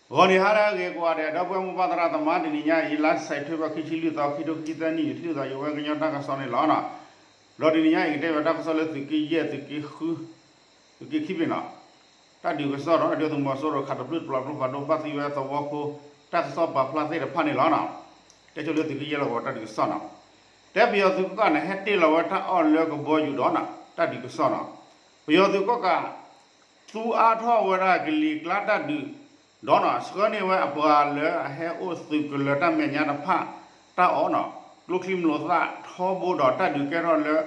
ဂီၤနံၤဟါလၢအဂ့ၤကိးဂၤဒဲး ဒီပုၢ်ဝဲၢ်မိၢ်ပၢ်သရၣ်သမါ တနံၤညါအံၤ လါစဲးပထ့ဘၢၣ် ခံဆံလွံၢ်သီ ခံထိခံဆံသၢနံၣ် နံၣ်ထံၣ်သီ ယဝဲကညီတၢ်ကစီၣ်န့ၣ်လီၤ. ဒီးတနံၤညါအံၤ ကတဲဘၣ်တၢ်ကစီၣ်လၢသုးက့ယဲၢ် သုးက့ဃု သုးက့ခံဘ့ၣ်နီၤ, တၢ်ဒုးကစီၣ်ဒီး ဒုၣ်ဒါသုးမီၤစိရိၤ ခးတပျုၢ်တပျီၤကျိဖးဒိၣ် ဘၣ်သံဝဲသဝီဖိ တၢ်ကစီၣ်ပာ်ဖျါသ့ၣ်တဖၣ်န့ၣ်လီၤ. တဲဆိလၢသုးက့ယဲၢ်လီၢ်ကဝီၤတၢ်ဒုးကစီၣ်နီၤ, တဲပယီၤသုးကီၣ်ကးန့ၣ် ဟဲတ့ၢ်လီၤဝဲတၢ်အီၣ်လၢကဘီယူၤဒီးနီၤ တၢ်ဒုးကစီၣ်နီၤ, ပယီၤသုးကီၣ်ကး သူအါထီၣ်ဝဲဒၣ်ကလံၤကျါတၢ်ဒုးဒီးနီၤ ဆှၢန့ၢ်ဝဲအပှၤလၢအဟဲအိၣ်သုးကလၢၤတၢ်မဲာ်ညါတဖၣ် တၢ်အီၣ်နီၤ, ကျိချံမျိာ်သၣ်ထီဘိဒီးတၢ်ဒုးကဲထီၣ်လၢ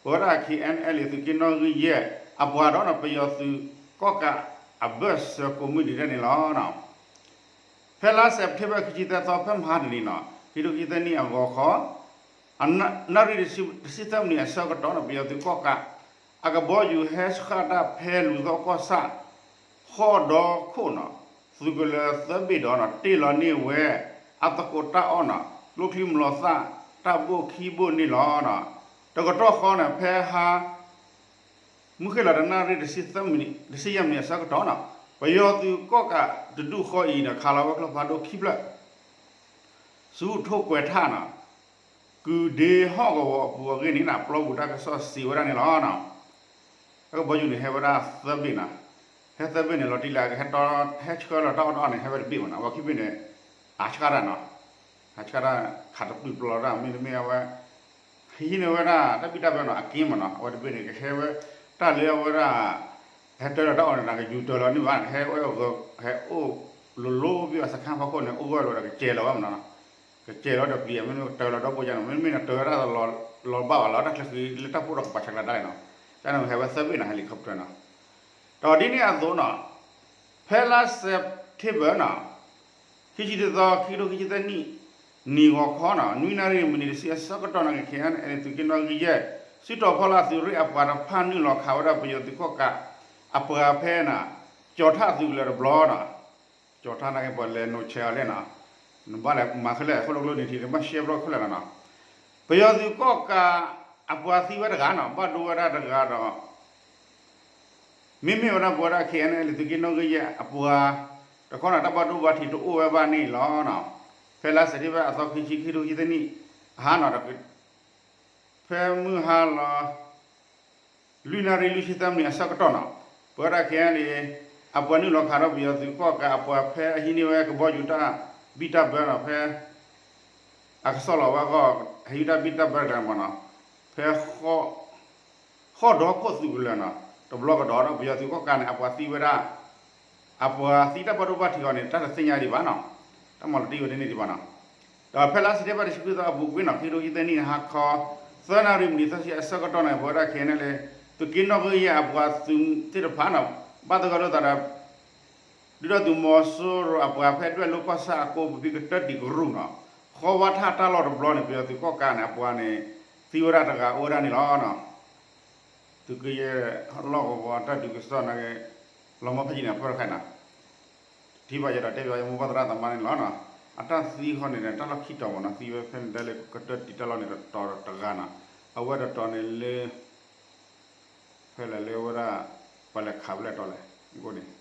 ပဝဲဒၣ် ခ့ၣ်အဲၣ်အဲၣ်လ် သုးက့နီၣ်ဂံၢ်ယဲၢ် အပှၤဒီးနီၤ ပယီၤသုးကီၣ်ကးအဘၢၣ်စၢၤကိးမုၢ်နံၤဒဲးန့ၣ်လီၤ. ဖဲလါစဲးပထ့ဘၢၣ် ခံဆံသၢသီ ဖဲမဟါတနံၤနီၤ ခံထိခံဆံသၢနံၣ်အဂီၤခီ နၣ်ရံၣ်တဆံသၢမံးနံးအဆၢကတီၢ်နီၤ ပယီၤသုးကီၣ်ကး အကဘီယူၤဟဲဆှၣ်တၢ်ဖဲလူၤသီကီၢ်ဆၣ် ဃီၣ်ဒီခိၣ်နီၤ, သုးကလၢၤသၢဘ့ၣ်ဒီးနီၤ တ့ၢ်လီၤန့ၢ်ဝဲ အသကိးတၢ်အီၣ်နီၤ ကျိချံမျိာ်သၣ် တၢ်ဘိၣ်ခံဘိၣ်န့ၣ်လီၤ. တကတီၢ်ဃီန့ၣ် ဖဲဟါ မုၢ်ဃ့ၢ်လီၤတနၣ်ရံၣ် တဆံယဲၢ်မံးနံးအဆၢကတီၢ်နီၤ ပယီၤသုးကီၣ်ကးတဒူၣ်ဃီအံၤဒီး ခးလီၤဝဲကျိဖးဒိၣ်ခံဖျၢၣ် ဆူထိၣ်ကွဲးထၣ်နီၤ ကုၢ်ဒ့ဟီၣ်ကဝီၤအပူၤအဂ့ၢ်န့ၣ် ပျီပူၤတၢ်ကစီၣ်စံးဝဲဒၣ်န့ၣ်လီၤ. တၢ်ကဘီယူၤန့ၣ် ဟဲဝဲဒၣ်သၢဘ့ၣ်နီၤ, ဟဲသၢဘ့ၣ်န့ၣ် လီၤတံၢ်လၢအကဟဲ ဟဲဆှၢလီၤတၢ်အီၣ်တၢ်အီန့ၣ် ဟဲဝဲတဘ့ၣ်မနီၤ, အဝဲခံဘ့ၣ်န့ၣ် အဆှၣ်တၢ်နီၤ, အဆှၣ်တၢ်ခးတပျုၢ်တပျီၤတၢ် မ့တမ့ၢ်အဝဲ ဟံးန့ၢ်ဝဲဒၣ် တၢ်ဘံၣ်တၢ်ဘၢနီၤ အက့မနီၤ, အဝဲတဘ့ၣ်န့ၣ် ကဟဲဝဲ တၢ်လၢအဝဲဒၣ် ဟဲတၢလီၤတၢ်အီၣ်န့ၣ် ကယူၤတၢလီၤန့ၣ်ဘၣ်, ဟဲအိၣ် ဟဲအိၣ်လိၤလိၤဘံၣ်အစခါဖီခိၣ်န့ၣ် အိၣ်ဂၢၢ်လီၤဒီးကစဲးလီၤဝဲမနီၤ, ကစဲးလီၤဒီးပျံၤ မ့မ့ၢ်တၢလီၤဒီဘိယါနီၤ, မ့မ့ၢ်နတၢတၢ်လီၤဘၣ်ဘၣ်လီၤ တၢ်ချၢဃံလၢတၢ်ဖှိၣ်ဒီးကပၤဆးကျါဒၣ်လဲာ်နီၤ, တၢ်န့ၣ်ဟဲဝဲသၢဘ့ၣ်နီၤ helicopter နီၤ, ဒီးဒ်န့ၣ်အသိးနီၤ ဖဲလါစဲးပထ့ဘၢၣ်နီၤ ခံဆံတသီ ခံကထိခံဆံသၢနံၣ် နံၤဂီၤခီနီၤ နွံနၣ်ရံၣ်မံးနံးတဆံအဆၢကတီၢ်န့ၣ် ခ့ၣ်အဲၣ်အဲၣ်လ် သုးက့နီၣ်ဂံၢ်ယဲၢ် စုတီၤဖီလာ်သုးရ့ၣ်အပှၤတဖၣ် နုာ်လီၤခးဝဲဒၣ်ပယီၤသုးကီၣ်ကး အပှၤဖဲနီၤ ကၠီၤထၣ်သုးကလၢၤတဘျီနီၤ, ကၠီၤထၣ်နာ်က့ ပှၤလဲၤနိးဆဲးအီၤလဲၣ်နီၤ, နဘၣ်လဲၤမၤခဲလၢာ် အခိၣ်လိကျိနံၤထံး နဘၣ်ရှဲဘျီခဲလၢာ်လီၤနီၤ, ပယီၤသုးကီၣ်ကး အပှၤသံဝဲတဂၤနီၤ ဘၣ်ဒိဝဲဒၣ်တဂၤဒီး မ့မ့ၢ်ဝဲဒၣ်ပဝဲဒၣ် ခ့ၣ်အဲၣ်အဲၣ်လ် သုးက့နီၣ်ဂံၢ်ယဲၢ်အပှၤ တခီနီၤ တၢ်ဘၣ်ဒိဘၣ်ထံးတအိၣ်ဝဲဘၣ်န့ၣ်လီၤနီၤ, ဖဲလါစဲးပထ့ဘၢၣ်အသီခံဆံ ခံကထိခံဆံသၢနံၣ် အဟါနီၤ ဖဲမုၢ်ဟါလီၤ လွံၢ်နၣ်ရံၣ်လွံၢ်ဆံသၢမံးနံးအဆၢကတီၢ်နီၤ ပဝဲဒၣ် ခ့ၣ်အဲၣ်အဲၣ်လ် အပှၤနုာ်လီၤခးဒီးပယီၤသုးကီၣ်ကးအပှၤဖဲအဟံးန့ၢ်ဝဲကဘီယူၤတၢ်ဘံၣ်တၢ်ဘၢနီၤ ဖဲ အကစီၣ်လီၤဝဲအဂီၢ် ဟဲယူၤတၢ်ဘံၣ်တၢ်ဘၢတဂၤမနီၤ ဖဲ ဃီၣ်ဒီခိၣ်သုးကလၢၤနီၤ တဘျီကဒီးဒီး ပယီၤသုးကီၣ်ကးန့ၣ် အပှၤသံဝဲဒၣ် အပှၤသံတၢ်ဘၣ်ဒိဘၣ်ထံးအီၤန့ၣ် တၢ်တသ့ၣ်ညါဒံးဘၣ်နီၤ, တၢ်မၤလီၤတံၢ်ဝဲဒ်န့ၣ်ဒံးဘၣ်နီၤ, ဒီးဖဲလါစဲးပထ့ဘၢၣ် တဆံခွံသီအပူၤကွံာ်နီၤ ခံကထိခံဆံသၢနံၣ် ဟါခီ သၢနၣ်ရံၣ်မံးနံးသၢဆံအဆၢကတီၢ်န့ၣ် ပဝဲဒၣ် ခ့ၣ်အဲၣ်အဲၣ်လ် သုးက့နီၣ်ဂံၢ်ယဲၢ်အပှၤသုးသ့ၣ်တဖၣ်နီၤ ဘၣ်သဂၢၢ်လိာ်သးဒီး ဒုၣ်ဒါသုးမီၤစိရိၤအပှၤဖဲဒွဲၣ်လိၤကီၢ်ဆၣ်အကိးပူၤဖဲကတၢၢ်တံာ်ကရူၢ်နီၤ, ဃီဝါထၣ်တၢ်လီၢ်တဘျီန့ၣ် ပယီၤသုးကီၣ်ကးန့ၣ် အပှၤန့ၣ် သံဝဲဒၣ်တဂၤအိၣ်ဝဲဒၣ်န့ၣ်လီၤ. သုးက့ယဲၢ်လီၢ်ကဝီၤတၢ်ဒုးကစီၣ်နာ်က့ လီၤမၢ်ဖးယံၤန့ၣ် အဖၢၣ်တခါနီၤ, ထံၣ်ဘၣ်ယဲဒီးတဲဘၣ်ယဲမိၢ်ပၢ်သရၣ်သမါန့ၣ်လီၤနီၤ, အတၢ်သံဃီန့ၣ် တၢ်လီၢ်ခံတီၤမနီၤ သံဝဲဖဲန့ၣ်ဒၣ်လၢကတၢၢ်တံာ်တၢ်လီၢ်န့ၣ်တတီၤတဂၤနီၤ, အဝဲတတီၤန့ၣ်လၢ ဖဲလဲၣ်လၢဝဲဒၣ် ပှၤလဲၤခးဖဲလဲၣ်တီၤလဲၣ် အဃိန့ၣ်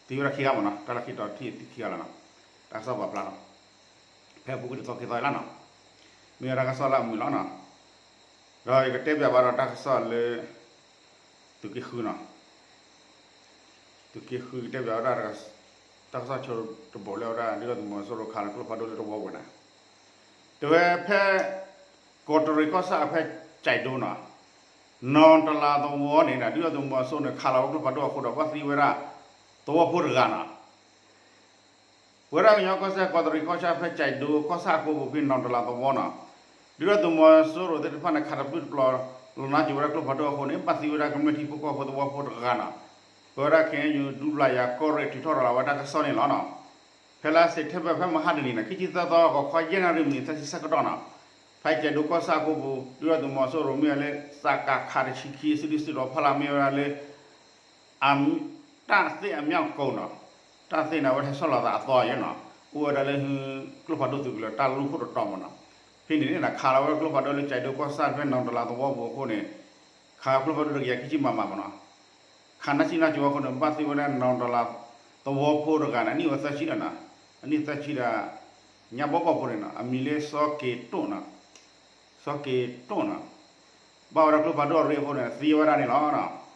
သံဝဲဒၣ်ခံဂၤမနီၤ တၢ်လီၢ်ခံတီၤထံၣ်သံခံဂၤလီၤနီၤ, တၢ်ကစီၣ်ပာ်ဖျါလီၤ, ဖဲအပူၤကွံာ်တသီခံသီအံၤလီၤနီၤ, မ့ၢ်ဝဲတၢ်ကစီၣ်လၢအမုာ်လီၤနီၤ, ဒီးယကတဲပၠးဘၣ်ဒီးတၢ်ကစီၣ်လၢ သုးက့ဃုနီၤ သုးက့ဃုကတဲပၠးဝဲဒၣ် တၢ်ကစီၣ်ဆိတဘိးလၢဝဲဒၣ် ဒုၣ်ဒါသုးမီၤစိရိၤခးလီၤကျိဖးဒိၣ်လၢသဝီပူၤန့ၣ်, တဝဲဖဲ ကီးတရံးကီၢ်ဆၣ်အဖဲကၠဲးဒိနီၤ, နီၢ်တလးသဝီန့ၣ် ဒုၣ်ဒါသုးမီၤစိရိၤန့ၣ် ခးလီၤဝဲကျိဖးဒိၣ်အဃိဒီး ဘၣ်သံဝဲဒၣ် သဝီဖိတဂၤနီၤ ပဝဲဒၣ်ကညီကီၢ်စဲၣ် ကီးတရံးကီၢ်ဆၣ်ဖဲကၠဲးဒိ ကီၢ်ဆၣ်အကိးပူၤဖဲနီၢ်တလးသဝီနီၤ, ဒုၣ်ဒါသုးမီၤစိရိၤသ့ၣ်တဖၣ်န့ၣ် ခးတပျုၢ်တပျီၤ လီၤနါစၢၤဝဲဒၣ်ကျိဖးဒိၣ်အဃိန့ၣ် ဘၣ်သံဝဲဒၣ်ကမျၢၢ်ထံဖိကီၢ်ဖိသဝီဖိတဂၤနီၤ, ပဝဲဒၣ် ခ့ၣ်အဲၣ်ယူၣ် ဒူပျၢ်ယၤကီၢ်ရ့ၣ် ထုးထီၣ်ရၤလီၤဝဲတၢ်ကစီၣ်န့ၣ်လီၤနီၤ, ဖဲလါစဲးပထ့ဘၢၣ်ဖဲမဟါတနံၤန့ၣ် ခံဆံသၢသီ ဂီၤခီယဲၢ်နၣ်ရံၣ်မံးနံးသၢဆံဆၢကတီၢ်နီၤ, ဖဲကၠဲးဒိကီၢ်ဆၣ်အကိးပူၤ ဒုၣ်ဒါသုးမီၤစိရိၤမ့ၢ်ဝဲလၢ စကခ တဆံခံ စုဒုၣ်စုတီၤဖီလာ်မ့ၢ်ဝဲဒၣ်လၢ အ တၢ်သ့ၣ်အမြောက်ကုန်းနီၤ, တၢ်သ့ၣ်န့ၣ် အဝဲဟဲဆီၣ်လီၤသးအသီယဲနီၤ, အိၣ်ဝဲဒၣ်လၢ ကျိဖးဒိၣ်သုးကလၢၤတၢ်လူၢ်ခိၣ်တတီၤမးနီၤ, ဖဲန့ၣ်န့ၣ် ခးလီၤဝဲကျိဖးဒိၣ်လၢကၠဲးဒိကီၢ်ဆၣ်ဖဲနီၢ်တလးသဝီပူၤအဃိန့ၣ်, ခးကျိဖးဒိၣ်တကယၤခံဆံမးမးမးနီၤ, ခးနၢ်ဆံနၢ်ကၠိအဃိန့ၣ် ဘၣ်သံဝဲဒၣ်နီၢ်တလးသ သဝီဖိတဂၤန့ၣ် အနံၣ်အိၣ်သၢဆံဒီးနီၤ, အနံၣ်သၢဆံဒီး ညါဘီကီၢ်ဖိန့ၣ်နီၤ, အမံၤလၢစီၤက့ၤတိၣ်နီၤ, စီၤက့ၤတိၣ်နီၤ, ဘၣ်ဝဲဒၣ်ကျိဖးဒိၣ်အရ့အဃိန့ၣ် သံဝဲဒၣ်န့ၣ်လီၤ.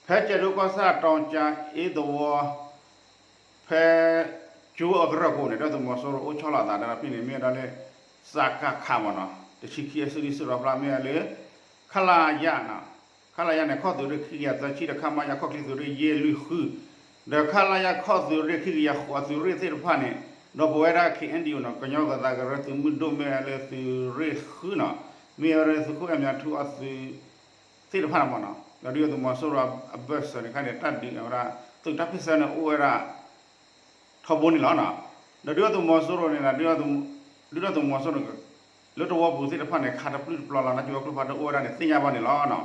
ဖဲကၠဲးဒိကီၢ်ဆၣ် တီၤကၠၤအ့သဝီ ဖဲကၠိအကရၢၢ်ခိၣ်န့ၣ် ဒုၣ်ဒါသုးမီၤစိရိၤအိၣ်ဆီလီၤအသးဒီးဖဲန့ၣ် မ့ၢ်ဝဲဒၣ်လၢ စကခ မ့ၢ်နီၤ, တဆံခံအစုဒုၣ်စုတီၤဖျါ မ့ၢ်ဝဲလၢ ခလရ နီၤ, ခလရ န့ၣ် ခီၣ်သုးရ့ၣ်ခံကယၤသၢဆံဒီး ခမရ ခီၣ်ချ့သုးရ့ၣ်ယဲၢ်လွံၢ်ဃု ဒီး ခလရ ခီၣ်သုးရ့ၣ်ခံကယၤဃိးအသုးရ့ၣ်သ့ၣ်တဖၣ်န့ၣ် ဒီးပဝဲဒၣ် ခ့ၣ်အဲၣ်ယူၣ် နီၤ ကညီဂၤသးကရၢသုးမုၢ်ဒိၣ်မ့ၢ်ဝဲလၢသုးရ့ၣ်ဃုနီၤ, မ့ၢ်ဝဲလၢသုးခိၣ်အဲၣ်မၠးထူအသုး သ့ၣ်တဖၣ်န့ၣ်မ့ၢ်နီၤ, ဒီးဒုၣ်ဒါသုးမီၤစိရိၤအဘၢၣ်စၢၤန့ၣ်ခါန့ၣ် တၢ်ဒုးဝဲဒၣ် သုးတၢ်ဖ့ၣ်ဆၢန့ၣ်အိၣ်ဝဲဒၣ် ထီဘိန့ၣ်လီၤနီၤ, ဒီးဒုၣ်ဒါသုးမီၤစိရိၤန့ၣ် ဒုၣ်ဒါသုးမီၤစိရိၤ လၢသဝီပူၤသ့ၣ်တဖၣ်န့ၣ် ခးတပျုၢ်တပျီၤလီၤ နာ်က့ဝဲကျိဖးဒိၣ်အိၣ်ဝဲဒၣ်န့ၣ် သ့ၣ်ညါဘၣ်န့ၣ်လီၤနီၤ.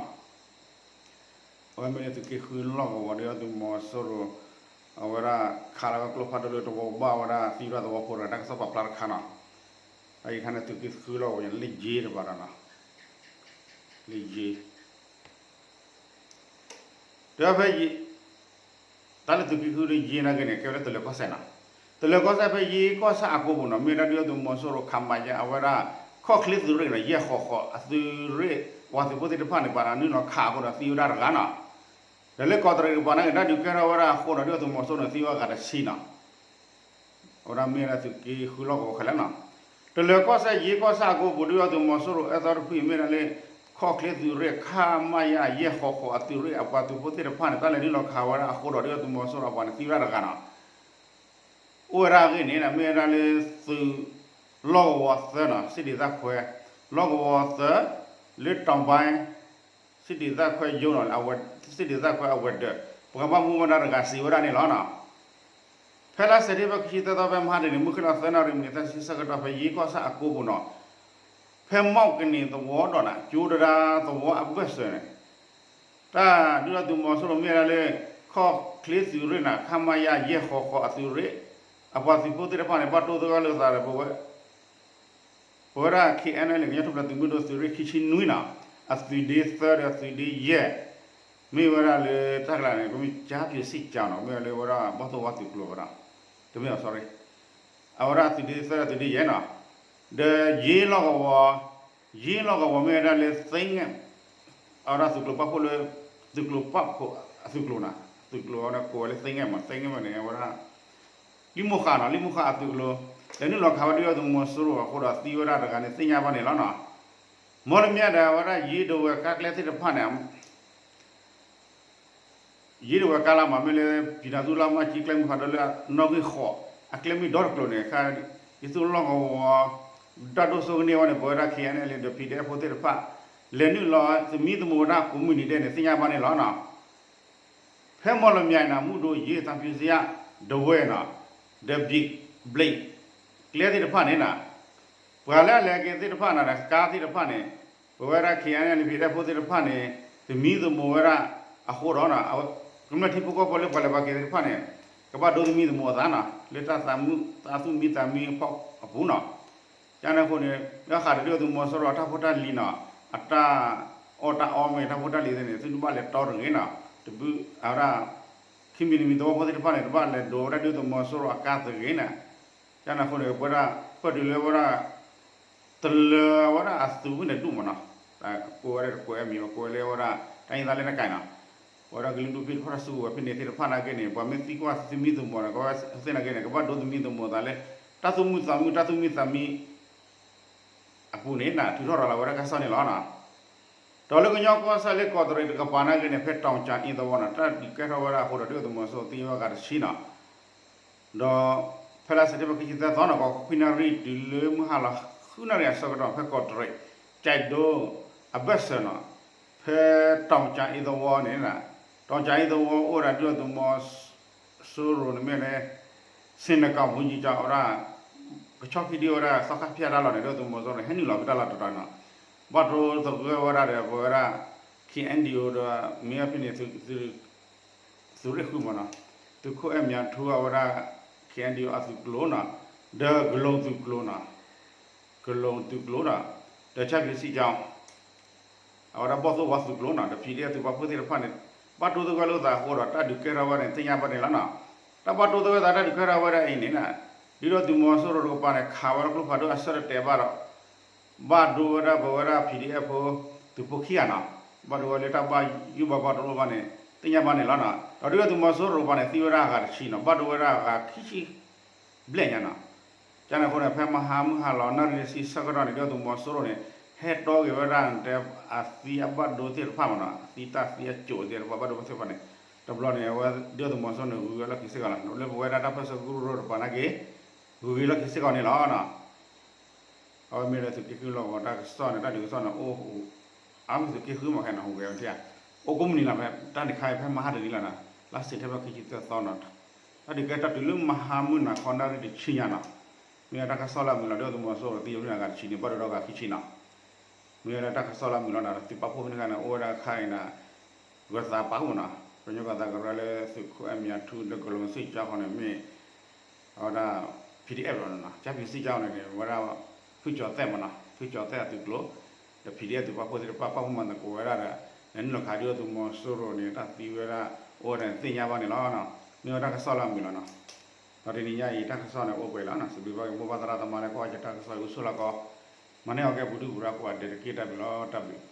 အဝဲမ့ၢ်လၢသုးက့ဃုလီၢ်ကဝီၤ ဒုၣ်ဒါသုးမီၤစိရိၤ အဝဲဒၣ်ခးလီၤဝဲကျိဖးဒိၣ်လၢသဝီပူၤဘၣ်ဝဲဒၣ် သံဝဲဒၣ်သဝီဖိတဂၤ တၢ်ကစီၣ်ပာ်ဖျါတခါနီၤ, အအံၤခါန့ၣ်သုးက့ဃုလီၢ်ကဝီၤန့ၣ် လၢယ့တဘၣ်ဒီးနီၤ, လၢယ့ တဲဖဲယံၤ တၢ်လၢသုးက့ဃုလၢယ့နာ်က့န့ၣ် ကဲဝဲလၢတလၢၤကီၢ်စဲၣ်နီၤ, တလၢၤကီၢ်စဲၣ်ဖဲယ့ကီၢ်ဆၣ်အကိပူၤနီၤ မ့ၢ်ဝဲဒၣ်ဒုၣ်ဒါသုးမီၤစိရိၤ ခမရ အဝဲဒၣ် ခီၣ်ချ့သုးရ့ၣ်နီၤ ယဲၢ်ဃီဃီအသုးရ့ၣ် ပှၤသုးဖိသ့ၣ်တဖၣ်န့ၣ် ပှၤနုာ်လီၤခးအဃိဒီးသံဝဲဒၣ်တဂၤနီၤ, ဒီးလၢကီးတရံးတပၤနာ်က့ တၢ်ဒုးကဲထီၣ်ဝဲဒၣ်အဃိဒီး ဒုၣ်ဒါသုးမီၤစိရိၤန့ၣ် သံဝဲဂၤတဆံနီၤ အဝဲဒၣ်မ့ၢ်ဝဲဒၣ်သုးက့ဃုလီၢ်ကဝီၤခဲလၢာ်နီၤ, တလၢၤကီၢ်စဲၣ်ယ့ကီၢ်ဆၣ်အကိပူၤ ဒုၣ်ဒါသုးမီၤစိရိၤအၢသီတဖုမ့ၢ်ဒၣ်လၢ ခီၣ်ချ့သုးရ့ၣ် ခမရ ယဲၢ်ဃီဃီအသုးရ့ၣ်အပှၤသုးဖိသ့ၣ်တဖၣ်န့ၣ် တၢ်လဲၤနုာ်လီၤခးဝဲဒၣ်အဃိဒီး ဒုၣ်ဒါသုးမီၤစိရိၤအပှၤန့ၣ်သံဝဲဒၣ်တဂၤနီၤ, အိၣ်ဝဲဒၣ်အဂ့ၢ်န့ၣ် မ့ၢ်ဝဲဒၣ်လၢသုး လီၢ်ကဝီၤသၢနီၤ စံးဒ်သၣ်ခွဲ လီၢ်ကဝီၤသၢ လၢတီၤဘါ စံးဒ်သၣ်ခွဲယိနီၤ စံးဒ်သၣ်ခွဲအဝဲၤဒၢး ပှၤဘၣ်မူဘၣ်ဒါတဂၤစံးဝဲဒၣ်န့ၣ်လီၤနီၤ. ဖဲလါစဲးပထ့ဘၢၣ်ခံဆံသၢသီ ဖဲမဟါတနံၤ မုၢ်ဃ့ၢ်လီၤသၢနၣ်ရံၣ်မံးနံးသၢဆံဆၢကတီၢ် ဖဲယ့ကီၢ်ဆၣ်အကိပူၤနီၤ, ဖဲမီၣ်ကနံၤသဝီဒီးနီၤ ကၠိတဒါသဝီအဘၢၣ်စၢၤန့ၣ် တၢ်ဒုၣ်ဒါသုးမီၤစိရိၤမ့ၢ်ဝဲဒၣ်လၢ ခီၣ်ချ့သုးရ့ၣ်နီၤ ခမရ ယဲၢ်ဃီဃီအသုးရ့ၣ် အပှၤသုးဖိသ့ၣ်တဖၣ်န့ၣ် ဘၣ်တိၢ်သဂၢၢ်လိာ်သးဒီး ပဝဲ ပဝဲဒၣ် ခ့ၣ်အဲၣ်အဲၣ်ယူၣ် ကညီထူၣ်ဖျဲးသုးမုၢ်ဒိၣ်သုးရ့ၣ်ခံဆံနွံနီၤ အသုးဒ့သၢဒီးသုးဒ့ယဲၢ် မ့ၢ်ဝဲဒၣ်လၢတၢ်ကျါန့ၣ် ပမ့ၢ်ကၠါပၠူၤစံၣ်ကၠါနီၤ မ့ၢ်ဝဲလၢဝဲဒၣ်ဘီၣ်သိၣ်ဝါသုးကျိၤဝဲဒၣ် တမ့ၢ် sorry အဝဲဒၣ်သုးဒ့သၢဒီးသုးဒ့ယဲၢ်နီၤ ဒီးယ့လီၢ်ကဝီၤ ယ့လီၢ်ကဝီၤမ့ၢ်ဝဲဒၣ်လၢသ့ငဲၢ် အဝဲဒၣ်သုးကျိၤပာ်ဖှိၣ်လၢ သုးကျိၤပာ်ဖှိၣ်အသုးကျိၤနီၤ သုးကျိၤအဝဲဒၣ်ကိးဝဲလၢသ့ငဲၢ်မး သ့ငဲၢ်မးန့ၣ် အဝဲဒၣ် လံာ်မိၢ်ဃာ်နီၤ လံာ်မိၢ်ဃာ်အသုးကျိၤ လဲၤနုာ်လီၤခးဝဲဒုၣ်ဒါသုးမီၤစိရိၤအဃိဒီးသံဝဲဒၣ်တဂၤန့ၣ် သ့ၣ်ညါဘၣ်န့ၣ်လီၤနီၤ. မီၢ်လမၠဲၣ်ဒီးအဝဲဒၣ်ယ့ဒဝဲၤကါကျဲသ့ၣ်တဖၣ်န့ၣ် ယ့ဒဝဲၤကါလၢမးမ့ၢ်လၢ ပံၤနၤသူလါမၢ်ကၠံကျဲမုၢ်ဖးဒိၣ်လၢနီၣ်ဂံၢ်ဃိး အကျဲမုၢ်ဒီတကျိၤန့ၣ် ခါ ယသူလီၢ်ကဝီၤ ဒၣ်ဒိၣ်စိကန့ၢ်ဝဲန့ၣ် ပဝဲဒၣ် ခ့ၣ်အဲၣ်အဲၣ်ယူၣ် ဒီး ပီၣ်ဒီဖၣ် ဖိသ့ၣ်တဖၣ် လဲၤနုာ်လီၤသမံသမိးဝဲဒၣ်ကိးမုၢ်နံၤဒဲးန့ၣ် သ့ၣ်ညါဘၣ်န့ၣ်လီၤနီၤ. ဖဲမီၢ်လမၠဲၣ်နီၤ မုၢ်ဒိၣ်ယ့ၢ် သးဖၠူစံယါ ဒဝဲၢ်နီၤ ဒီးဘျံး ဘျံး ကျဲသ့ၣ်တဖၣ်န့ၣ်နီၤ ပှၤလၢအလဲၤက့ၤသ့ၣ်တဖၣ်နီၤ ဒီးကါသ့ၣ်တဖၣ်န့ၣ် ပဝဲဒၣ် ခ့ၣ်အဲၣ်အဲၣ်ယူၣ် ဒီး ပီၣ်ဒီဖၣ် ဖိသ့ၣ်တဖၣ်န့ၣ် သမံသမိးဝဲဒၣ်အဃိဒီးနီၤ ကမျၢၢ်ထံဖိကီၢ်ဖိလၢပှၤလဲၤပှၤက့ၤသ့ၣ်တဖၣ်န့ၣ် ကဘၣ်ဒိသမံသမိးအသးနီၤ လၢတၢ်သးမုာ်သးသူၣ်မံသးမံအဖီအပူၤနီၤ ကန့ၣ်အဃိန့ၣ် လၢဃးဒီးဒုၣ်ဒါသုးမီၤစိရိၤအတၢ်ဖိတၢ်လံၤနီၤ အတၢ်အီၣ်တၢ်အီမ့ၢ်တၢ်ဖိတၢ်လံၤသ့ၣ်န့ၣ် သုတဘၣ်လဲၤတီတဂ့ၤနီၤ တဘုးအဝဲဒၣ် ခံမံၤတမံၤသဝီဖိသ့ၣ်တဖၣ်န့ၣ် တဘၣ်လဲၤဒိးဝဲဒၣ်ဒုၣ်ဒါသုးမီၤစိရိၤအကါတဂ့ၤနီၤ ကန့ၣ်အဃိန့ၣ် ပဝဲဒၣ် ပၣ်ဒုးလၢဝဲဒၣ် တလၢၤဝဲဒၣ်အသုးဝဲန့ၣ်ဒူၣ်မးနီၤ ကိးဝဲဒၣ်တကိးအမံၤ ကိးဝဲလၢဝဲဒၣ် တိုင်းရင်းသားလက်နက်ကိုင်နီၤ ပဝဲဒၣ်ကလုာ်ဒူၣ်ဖဲတဖၣ်တၢ်စုကဝဲၤဖဲန့ၣ်သ့ၣ်တဖၣ်နာ်က့န့ၣ် ပှၤမ့ၢ်သံကွၢ်သမံသမိးန့ၣ် ကဝဲသ့ၣ်နာ်က့န့ၣ် ကဘၣ်ဒိသမံသမိးသးလၢ တၢ်သူၣ်မုာ်သးမုာ် တၢ်သူၣ်မံသးမံ အပူၤန့ၣ် ထုးထီၣ်ရၤလီၤဝဲဒၣ်ကစီၣ်န့ၣ်လီၤ. ဒီးလၢကညီကီၢ်စဲၣ်လၢကီးတရံးတကပၤနာ်က့န့ၣ် ဖဲတီၤကၠၤအ့သဝီနီၤ တၢ်ဒုးကဲထီၣ်ဝဲဒၣ်အဃိဒီး ဒုၣ်ဒါသုးမီၤစိရိၤသံဝဲဂၤတဆံနီၤ ဒီးဖဲလါစဲးပထ့ဘၢၣ်ခံဆံသၢသီနီၤ ဂီၤခီခွံနၣ်ရံၣ်တုၤလၢမုၢ်ဟါလီၤဃုနၣ်ရံၣ်အဆၢကတီၢ် ဖဲကီးတရံး ကၠဲးဒိ အဘၢၣ်စၢၤနီၤ ဖဲတီၤကၠၤအ့သဝီန့ၣ် တီၤကၠၤအ့သဝီအိၣ်ဝဲဒၣ်ဒုၣ်ဒါသုးမီၤ စိရိၤန့ၣ်မ့ၢ်လၢ စ့နကၤမူကၠံကၠီဝဲဒၣ် ကဆီခံဒံဝဲဒၣ်သီခါဖၠၣ်တၢ်လီၢ်န့ၣ် ဒုၣ်ဒါသုးမီၤစိရိၤန့ၣ် ဟဲနုာ်လီၤဖဲတၢ်လီၢ်တတီၤနီၤ ဘၣ်တိၢ်သဂၢၢ်ဝဲဒၣ်ဒီး ပဝဲဒၣ် ခ့ၣ်အဲၣ်ယူၣ် ဒီး မ့ၢ်အဖဲန့ၣ် သုးရ့ၣ်ဃုမးနီၤ သုးခိၣ်အဲၣ်မၠးထူအဝဲဒၣ် ခ့ၣ်အဲၣ်ယူၣ် အသုးကျိၤနီၤ ဒီးကလိၤသုးကျိၤနီၤ ကလိၤသုးကျိၤနီၤ ဒီးဆၣ်ဖံးစံကၠီ အဝဲဒၣ်ဘီၣ်သိၣ်ဝါသုးကျိၤနီၤ ဒီး ပီၣ်ဒီဖၣ် သုးပာ်ဖှိၣ်သ့ၣ်တဖၣ်န့ၣ် ဘၣ်တိၢ်သဂၢၢ်လိာ်သးအဃိဒီး တၢ်ဒုးကဲထီၣ်ဝဲန့ၣ် သ့ၣ်ညါဘၣ်န့ၣ်လီၤနီၤ. တၢ်ဘၣ်တိၢ်သဂၢၢ်သးတၢ်ဒုးကဲထီၣ်ဝဲဒၣ်အံၤန့ၣ် ဒုၣ်ဒါသုးမီၤစိရိၤတကပၤန့ၣ် ခးဝဲလၢကျိဖးဒိၣ်အဆၢတတဲာ်ဘၣ်ဒီး ဘၣ်ဒိဝဲဒၣ်ပဝဲဒၣ် PDF ဖိ သုးဖိခံဂၤနီၤ, ဘၣ်ဒိဝဲလၢတၢ်ဘၣ်ယိၣ်ဘၣ်ဘီတလိၣ်ဘၣ်န့ၣ် သ့ၣ်ညါဘၣ်န့ၣ်လီၤနီၤ. ဒီးဒုၣ်ဒါသုးမီၤစိရိၤတကပၤန့ၣ် သံဝဲဒၣ်အဂၤတဆံနီၤ, ဘၣ်ဒိဝဲဒၣ်အဂၤခံဆံဘျဲၣ်ညါနီၤ. ကန့ၣ်အဃိန့ၣ် ဖဲမဟါမုၢ်ဟါလီၤ နၣ်ရံၣ်တဆံဆၢကတီၢ်န့ၣ် ဒုၣ်ဒါသုးမီၤစိရိၤန့ၣ် ဟဲတီဂ့ၤဝဲဒၣ်တဲ အသံအဘၣ်ဒိသ့ၣ်တဖၣ်မနီၤ, အသံတၢ်သံအကိသ့ၣ်တဖၣ် ဘၣ်ဒိသ့ၣ်တဖၣ်န့ၣ် တဘျီန့ၣ် အဝဲဒုၣ်ဒါသုးမီၤစိရိၤန့ၣ် ဂုၤဝဲလီၢ်ခံစ့ၢ်ကီးလီၤ. လၢပဝဲဒၣ်တၢ်ပၢၢ်ဆၢကရူၢ်ကရၢတကပၤနာ်က့ ဂုၤဂ့ၤလီၢ်ခံစ့ၢ်ကီးန့ၣ်လီၤ. အဝဲမ့ၢ်ဒီးသုးက့ဃုလီၢ်ကဝီၤတၢ်ကစီၣ်န့ၣ် တၢ်ဒုးကစီၣ်န့ၣ် အိၣ် အါမ့ၢ်သုးက့ဃုမ့ၢ်ခဲနီၤ ဟူးဂဲၤဝဲထံဧါ, အိၣ်ကိးမုၢ်နံၤလီၤ ဖဲတၢ်န့ၣ်ခါအံၤ ဖဲမဟါတနံၤလီၤနီၤ, လါစဲးပထ့ဘၢၣ်ခံဆံသၢသီနီၤ, တၢ်ဒုးကဲထီၣ်တုၤလၢမဟါမုၢ်နၤခီ နၣ်ရံၣ်တဆံညါနီၤ, မ့ၢ်ဝဲတၢ်ကစီၣ်လၢအမုာ်လီၤ. ဒုၣ်ဒါသုးမီၤစိရိၤသံဝဲဒၣ်အဂၤတဆံန့ၣ် ဘၣ်ဒိဒီးအဂၤခံဆံနီၤ, မ့ၢ်ဝဲဒၣ်တၢ်ကစီၣ်လၢအမုာ်လီၤနီၤ. သုးပာ်ဖှိၣ်ဖဲန့ၣ်ခါန့ၣ် အိၣ်ဝဲဒၣ်ခါအံၤန့ၣ် ဂၢၤသးပာ်ဖှိၣ်နီၤ, ကညီဂၢၤသးကရၢလၢသုးခိၣ်အဲၣ်မံၤအထူ ဒီးကလီၤမုၢ်စံၣ်ကၠီဃီန့ၣ် မ့ၢ် အဝဲဒၣ် PDF လီၤနီၤ, ကၠၢ်ဖံးစံၣ်ကၠီန့ၣ်န့ၣ် ဝဲဒၣ် ဖုကၠီၤသဲးမနီၤ, ဖုကၠီၤသဲးအသုးကျိၤ ဒီး PDF သုးပာ်ဖှိၣ်သ့ၣ်တဖၣ် ပာ်ဖှိၣ်မၤသကိးဝဲဒၣ်ဒီး နနုာ်လီၤခးဒုၣ်ဒါသုးမီၤစိရိၤန့ၣ် တၢ်သံဝဲဒၣ်အိၣ်ဝဲဒၣ်န့ၣ် သ့ၣ်ညါဘၣ်န့ၣ်လီၤ. မ့ၢ်ဝဲတၢ်ကစီၣ်လၢအမုာ်လီၤနီၤ. ဒီးတနံၤညါအံၤ တၢ်ကစီၣ်န့ၣ်အိၣ်ပှဲၤလီၤနီၤ, စံးဘျုးဘၣ်က့ၤမိၢ်ပၢ်သရၣ်သမါလၢ ကွၢ်က့ၤတၢ်ကစီၣ်အံၤ အိၣ်ဆူၣ်လီၤကီး, မၤန့ၢ်အီၤကဲပူၤဒုၣ်ပူၤဒါကိးဂၤဒဲးတက့ၢ်. တၢ်ဘျုးလီၤ, တၢ်ဘျုး.